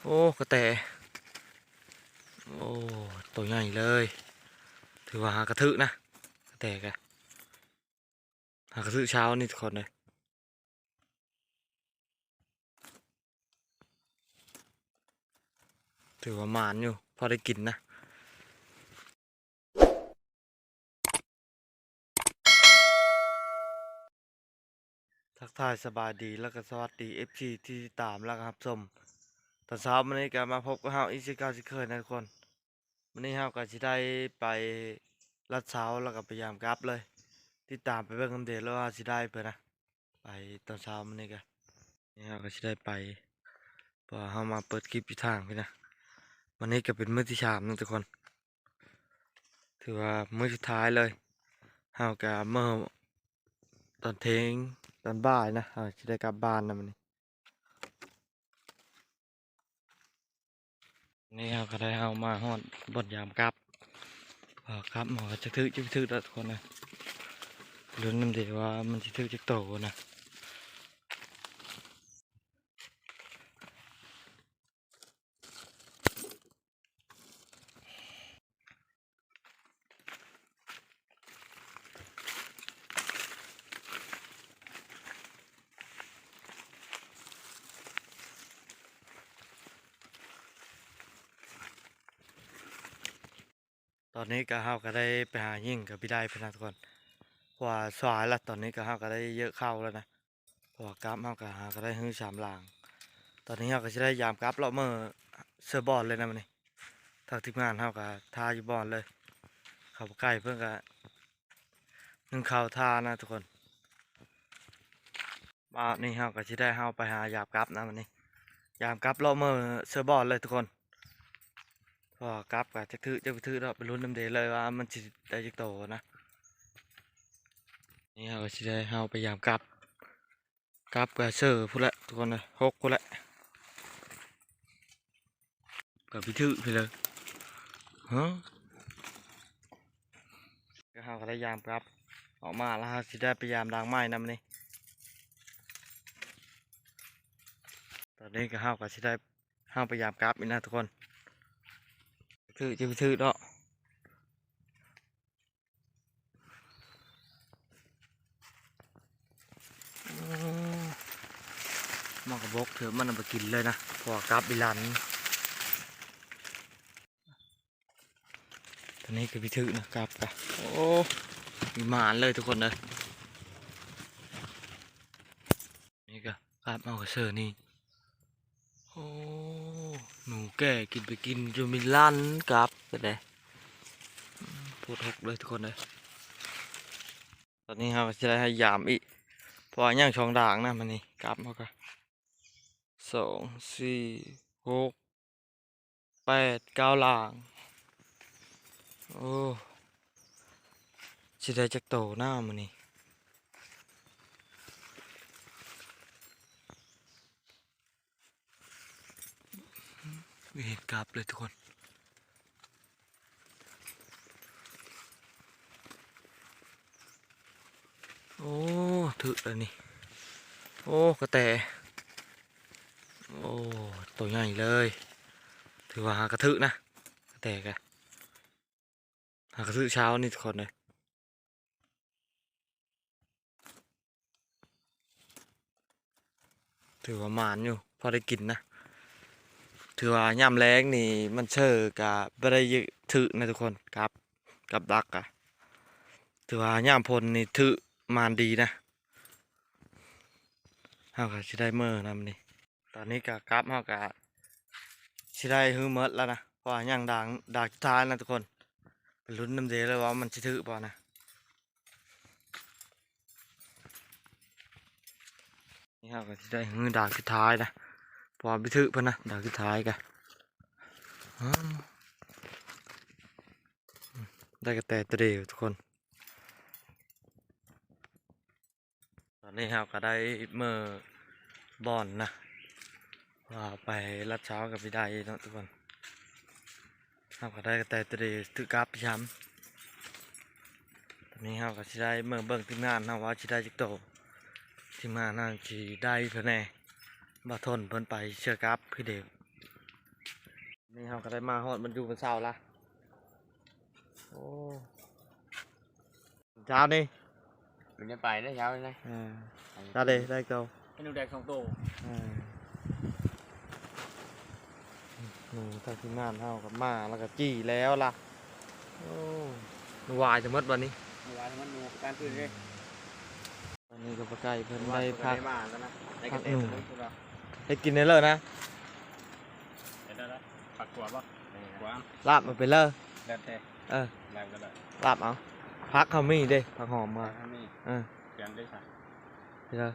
ໂອ້ ກະແຕ ໂອ້ ໂຕໃຫຍ່ເລີຍ ຖືວ່າຫາກະຖືກນະ ກະແຕກະ ຫາກະຖືກເຊົ້ານີ້ທຸກຄົນເລີຍ ຖືວ່າໝານຢູ່ ພໍໄດ້ກິນນະ. ທັກທາຍສະບາຍດີ ແລ້ວກໍສະຫວັດດີ ເອັຟຊີ ທີ່ຕິດຕາມ ແລ້ວກໍຮັບຊົມ. ຕອນເຊົ້າມື້ນີ້ກໍມາພົບກັບເຮົາອີກຄືເກົ່າເຊັ່ນເຄີຍນະທຸກຄົນ. ມື້ນີ້ເຮົາກໍຊິໄດ້ໄປລັດເຊົ້າ ແລ້ວກໍໄປຢາມກັບເລີຍ. ຕິດຕາມໄປເບິ່ງນຳເດ ແລ້ວວ່າຊິໄດ້ເພິ່ນນະ ໄປຕອນເຊົ້າມື້ນີ້ກະ ນີ້ເຮົາກໍຊິໄດ້ໄປ ເພາະວ່າເຮົາມາເປີດຄລິບຢູ່ທາງພີ້ນະ. ມື້ນີ້ກໍເປັນມື້ທີສາມນະທຸກຄົນ ຖືວ່າມື້ສຸດທ້າຍເລີຍ. ເຮົາກໍເມື່ອຕອນເທີ່ຍງ ຕອນບ່າຍນະ ເຮົາຊິໄດ້ກັບບ້ານນະມື້ນີ້. ນີ້ເຮົາກໍໄດ້ເຮົາມາຮອດບ່ອນຢາມກັບ ເພາະກັບເຮົາກໍຈະຖືກ ຈະຖືກແລ້ວທຸກຄົນນະ. ລຸ້ນນຳເດວ່າມັນຊິຖືກຈັກໂຕນະ. ຕອນນີ້ກໍເຮົາກໍໄດ້ໄປຫາຍິງກັບພີ່ໄດ້ເພິ່ນນະທຸກຄົນ ເພາະວ່າສາຍລະ ຕອນນີ້ກໍເຮົາກໍໄດ້ເຢີະເຂົ້າແລ້ວນະ. ເພາະວ່າກັບເຮົາກໍຫາກໍໄດ້ຮືສາມຫຼັງ. ຕອນນີ້ເຮົາກໍຊິໄດ້ຢາມກັບເລາະເມືອເຊີບ່ອນເລີຍນະມື້ນີ້. ທາງທີມງານເຮົາກໍທ່າຢູ່ບ່ອນເລີຍ ເຂົ້າບໍ່ໃກ້ເພິ່ນກໍ ໜຶ່ງເຂົ້າທ່ານະທຸກຄົນ. ບາດນີ້ເຮົາກໍຊິໄດ້ເຮົາໄປຫາຢາມກັບນະມື້ນີ້ ຢາມກັບເລາະເມືອເຊີບ່ອນເລີຍທຸກຄົນ. ເພາະວ່າກັບກໍຈັກຖືກຈັກບໍ່ຖືກເນາະ ໄປລຸ້ນນຳເດເລີຍວ່າມັນຊິໄດ້ຈັກໂຕນະ. ນີ້ເຮົາກໍຊິໄດ້ເຮົາໄປຢາມກັບ ກັບກໍເຊີພຸ້ນແຫຼະທຸກຄົນເອີຍ ຫົກພຸ້ນແຫຼະ ກໍໄປຖືກພີ້ເລີຍ. ຮະ ກໍເຮົາກໍໄດ້ຢາມກັບອອກມາແລ້ວ ເຮົາຊິໄດ້ໄປຢາມດັງໃໝ່ນຳນີ້. ຕອນນີ້ກໍເຮົາກໍຊິໄດ້ເຮົາໄປຢາມກັບອີກນະທຸກຄົນ ຖືກ ຈະໄປຖືກເນາະ. ໝາກກະບົກເຖາະມັນເອົາໄປກິນເລີຍນະ ເພາະວ່າກັບອີ່ຫຼັນ. ຕອນນີ້ກໍໄປຖືກນະ ກັບກະ ໂອ້ ມີໝານເລີຍທຸກຄົນເອີຍ. ນີ້ກະກັບເອົາກະເຊີນີ້. ໂອ້ ໜູແກ່ກິນໄປກິນຈົນມີຫຼັນກັບກະໄດ້ ໂພດຫົກເລີຍທຸກຄົນເອີຍ. ຕອນນີ້ເຮົາກໍຊິໄດ້ໃຫ້ຢາມອີກ ເພາະວ່າຍັງສອງດາງນະມື້ນີ້ ກັບເຮົາກະ ສອງ ສີ່ ຫົກ ແປດ ເກົ້າ ຫຼາງ. ໂອ້ ຊິໄດ້ຈັກໂຕນະມື້ນີ້. ບໍ່ເຫັນກັບເລີຍທຸກຄົນ. ໂອ້ ຖືກແລ້ວນີ້. ໂອ້ ກະແຕ ໂອ້ ໂຕໃຫຍ່ເລີຍ. ຖືວ່າຫາກະຖືກນະ ກະແຕກະ ຫາກະຖືກເຊົ້ານີ້ທຸກຄົນເອີຍ. ຖືວ່າໝານຢູ່ ພໍໄດ້ກິນນະ. ຖືວ່າຍາມແລງນີ້ມັນເຊີກະບໍ່ໄດ້ຖືກນະທຸກຄົນ ກັບ ກັບດັກກະ ຖືວ່າຍາມຝົນນີ້ຖືກໝານດີນະ. ເຮົາກະຊິໄດ້ເມືອນຳນີ້. ຕອນນີ້ກະກັບເຮົາກະຊິໄດ້ຮືໝົດແລ້ວນະ ເພາະວ່າຍັງດາງ ດາງສຸດທ້າຍນະທຸກຄົນ. ໄປລຸ້ນນຳເດເລີຍວ່າມັນຊິຖືກບໍ່ນະ. ນີ້ເຮົາກະຊິໄດ້ຮືດາງສຸດທ້າຍນະ ເພາະວ່າໄປຖືກເພິ່ນນະ ດາງສຸດທ້າຍກະ ອ້າວ ໄດ້ກະແຕໂຕດຽວທຸກຄົນ. ຕອນນີ້ເຮົາກະໄດ້ເມືອບ່ອນນະ ວ່າໄປລັດເຊົ້າກະໄປໄດ້ເນາະທຸກຄົນ. ເຮົາກະໄດ້ກະແຕໂຕດຽວຖືກກັບໄປຊ້ຳ. ຕອນນີ້ເຮົາກະຊິໄດ້ເມືອເບິ່ງທີມງານເຮົາວ່າຊິໄດ້ຈັກໂຕ. ທີມງານເຮົາຊິໄດ້ເທົ່າໃດ ບ່າວທົນເພິ່ນໄປເຊື່ອກັບຄືເດີມ. ນີ້ເຮົາກໍໄດ້ມາຮອດມັນຢູ່ເປັນເຊົ້າລະ. ໂອ້ ເຊົ້ານີ້ ມັນໄດ້ໄປໄດ້ເຊົ້ານີ້ນະ. ເອີ ເຈົ້າເດ້ ໄດ້ເຈົ້າ ເປັນໜູແດງສອງໂຕ. ເອີ ນີ້ທາງທີມງານເຮົາກໍມາ ແລ້ວກໍຈີ່ແລ້ວລະ. ໂອ້ ວາຍທັງໝົດບັດນີ້ ວາຍທັງໝົດ ໜູການຄືນເດ້. ອັນນີ້ກໍປາໄກ່ເພິ່ນໄດ້ຜັກ ໄດ້ມາແລ້ວນະ ໄດ້ ຜັກ ແຕ່ ໜູ ໄດ້ກິນໄດ້ເລີຍນະ. ເຮັດໄດ້ລະ ຜັກກວາດບໍ່? ກວາດ ລາບມັນໄປເລີຍ ແລ້ວແຕ່. ເອີ ລາບກໍໄດ້ ລາບເອົາ. ຜັກເຮົາມີເດ້ ຜັກຫອມມາ ເອີ ແກງໄດ້ຊະ ເດີ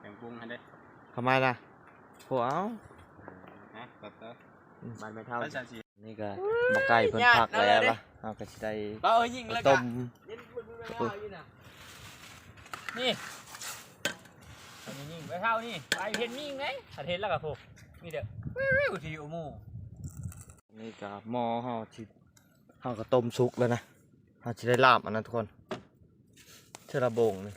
ແກງປຸງໃຫ້ເດ້ ເຂົ້າມານະ. ໂອ້ ເອົາ ຮະ ຕັດເຕີ ອືມ ບາດແມ່ເຖົ້າ ນີ້ກໍໝໍ້ໄກ່ເພິ່ນຜັກແລ້ວລະ ເຮົາກໍຊິໄດ້ ເອົາຍິງເລີຍ ຕົ້ມ ນີ້ ອັນນີ້ຍິງໄປເທົ່ານີ້ ໄປເຫັນຍິງເດ້ ຄັນເຫັນແລ້ວກໍໂພ ມີແຕ່ ວິວ ທີ່ໂອໂມ. ນີ້ກໍໝໍ້ເຮົາຊິ ເຮົາກໍຕົ້ມສຸກແລ້ວນະ ເຮົາຊິໄດ້ລາບອັນນັ້ນທຸກຄົນ ເທື່ອລະບົງນີ້.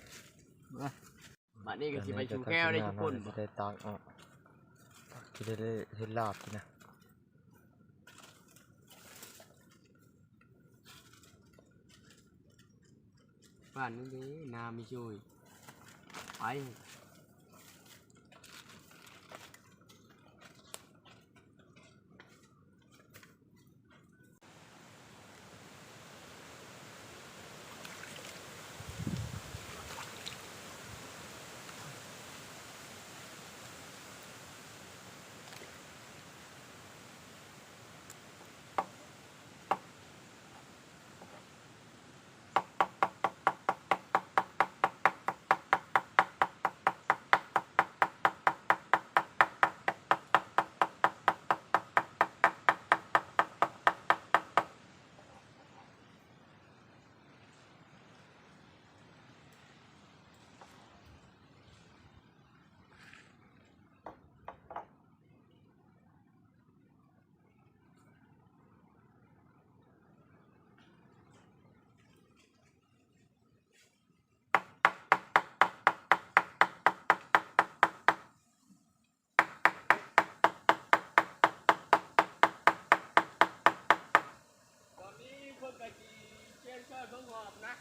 ບັດນີ້ກໍຊິໄປສູ່ແກ້ວໄດ້ທຸກຄົນ ຊິໄດ້ຕັກເອົາ ຊິໄດ້ເຮັດລາບກິນນະ. ບ້ານນັ້ນເດ້ ນ້ຳມີຊ່ວຍ ໄປ. ຕອນນີ້ເພິ່ນກໍຊິປ່ຽນເຄື່ອງເບິ່ງຮອບນະ.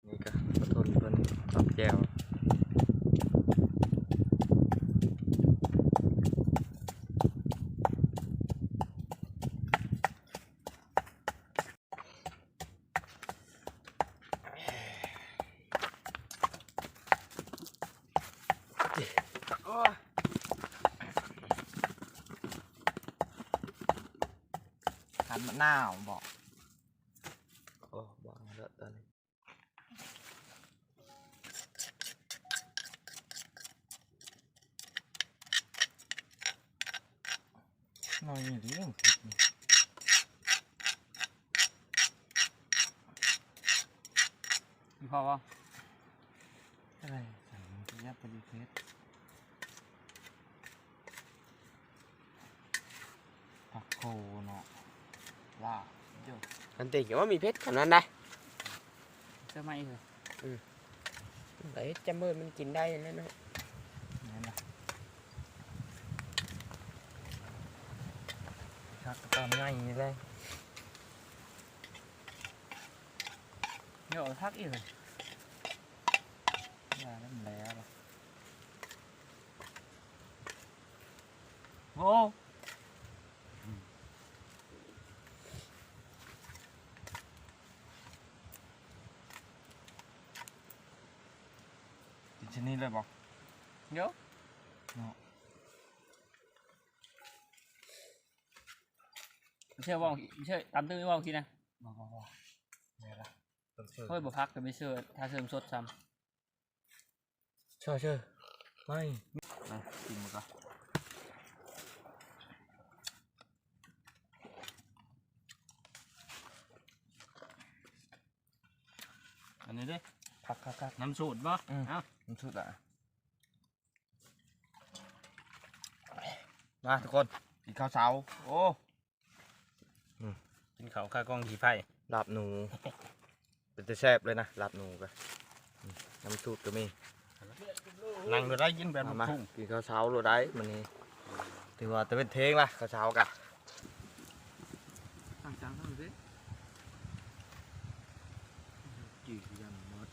ນີ້ກະປາທົນເພິ່ນຕຳແຈ່ວ. ຄັນມະນາວບໍ? ໂອ້ ບໍ່ເອົາແລ້ວຕອນນີ້. ໜ້ອຍນີ້ເດ້ ເຜັດນີ້ ມີພໍບໍ່? ເທົ່າໃດ? ສາມ ຢ່າໄປດີເຜັດ. ຜັກໂຄເນາະ ລາບຢູ່ ອັນຕິ ວ່າມີເຜັດຂະໜາດໃດ? ເສື້ອໄມ້ເອີ ອືມ ໄດ້ຈຳເມີນມັນກິນໄດ້ແລ້ວເນາະ ແມ່ນລະ ຜັກຕອນໃຫຍ່ນີ້ແຫຼະ ເຍາະຜັກອີກເລີຍ ຢ່າແລ້ວມັນແຫຼະ ໂອ້. ນີ້ເລີຍບໍ່? ໂຍ ເນາະ ເຊື່ອບໍ່? ເຊື່ອຕາມຕື່ມບໍ່? ກິນນະ ບໍ່ໆໆ ແມ່ນລະ. ໂອ້ຍ ບໍ່ພັກກໍມີເຊື່ອ ຖ້າເຊື່ອສົດຊ້ຳ ເຊື່ອ ເຊື່ອ ໄປ ມາກິນມັນກ່ອນ. ອັນນີ້ເດ້ ຄັກໆໆ ນ້ຳສູດບໍ່? ອືມ ເອົ້າ ນ້ຳສູດລະ. ມາທຸກຄົນ ກິນເຂົ້າເຊົ້າ. ໂອ້ ອືມ ກິນເຂົ້າຄາກອງຂີ້ໄຟ ລາບໜູ ເປັນຕາແຊບເລີຍນະ ລາບໜູກະ ອືມ ນ້ຳສູດກໍມີ. ນັ່ງໂລດໄດ້ ກິນແບບລູກທຸ່ງ ມາ ກິນເຂົ້າເຊົ້າໂລດໄດ້ມື້ນີ້ ຖືວ່າຕາເວັນເທີງລະ ເຂົ້າເຊົ້າກະ ຕັ້ງຈັງເທົ່ານີ້ເດ້ ກີ່ຍັນໝົດ.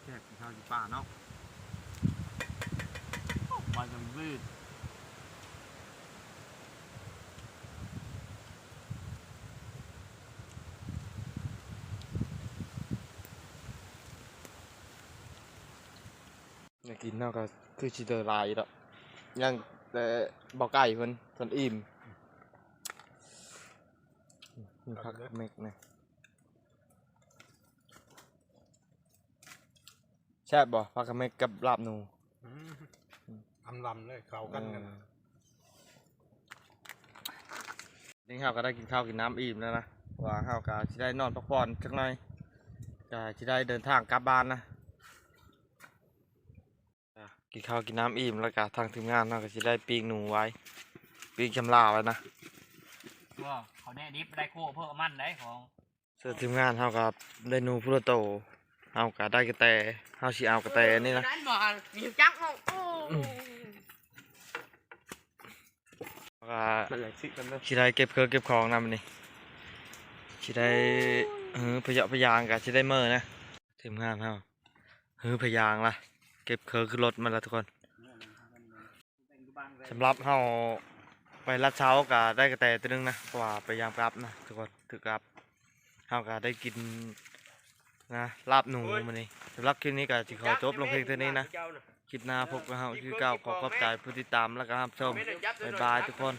ແຊບ ກິນເຂົ້າຢູ່ປ່າເນາະ ໄປຈັງຊີ້. ແນວກິນເຮົາກໍຄືຊິເດີຫຼາຍຢູ່ດອກ ຍັງແຕ່ບໍ່ໄກເພິ່ນ ເພິ່ນອີ່ມ. ມີຜັກເມັກນະ ແຊບບໍ່? ຜັກກະເມັກກັບລາບໜູ ອືມ ອຳລຳເລີຍ ເຂົ້າກັນ ເອີ ກັນ. ນີ້ເຮົາກໍໄດ້ກິນເຂົ້າກິນນ້ຳອີ່ມແລ້ວນະ ເພາະວ່າເຮົາກໍຊິໄດ້ນອນພັກຜ່ອນຈັກໜ່ອຍ ກໍຊິໄດ້ເດີນທາງກັບບ້ານນະ. ກິນເຂົ້າກິນນ້ຳອີ່ມແລ້ວກະ ທາງທີມງານເຮົາກໍຊິໄດ້ປີ້ງໜູໄວ້ ປີ້ງຊຳລາໄວ້ນະ. ບໍ່ ເຂົາແນະດິບໄດ້ໂຄເພີ່ມມັນໄດ້ຂອງ ສ່ວນທີມງານເຮົາກໍໄດ້ໜູພຸລະໂຕ ເຮົາກໍໄດ້ກະແຕ ເຮົາຊິເອົາກະແຕນີ້ນະ ນັ້ນບໍ່ ຮູ້ຈັກເນາະ. ໂອ້ ອືມ ກໍ ມັນແຫຼກຊິກັນເດີ ຊິໄດ້ເກັບເຄື່ອງເກັບຂອງນຳນີ້ ຊິໄດ້ ເອີ ພະເຍາະພະຍາງກໍຊິໄດ້ເມີນະ ທີມງານເຮົາ. ຮືພະຍາງລະ ເກັບເຄີຂຶ້ນລົດມາລະທຸກຄົນ. ສຳລັບເຮົາໄປລັດເຊົາກະໄດ້ກະແຕໂຕໜຶ່ງນະ ເພາະວ່າໄປຍາມກັບນະທຸກຄົນ ຖືກກັບ. ເຮົາກະໄດ້ກິນນະ ລາບໜູມື້ນີ້. ສຳລັບຄລິບນີ້ກະຊິຂໍຈົບລົງພຽງເທົ່ານີ້ນະ. ຄລິບໜ້າພົບກັບເຮົາຄືເກົ່າ. ຂໍຂອບໃຈຜູ້ຕິດຕາມ ແລະກະຮັບຊົມ. ບາຍບາຍທຸກຄົນ.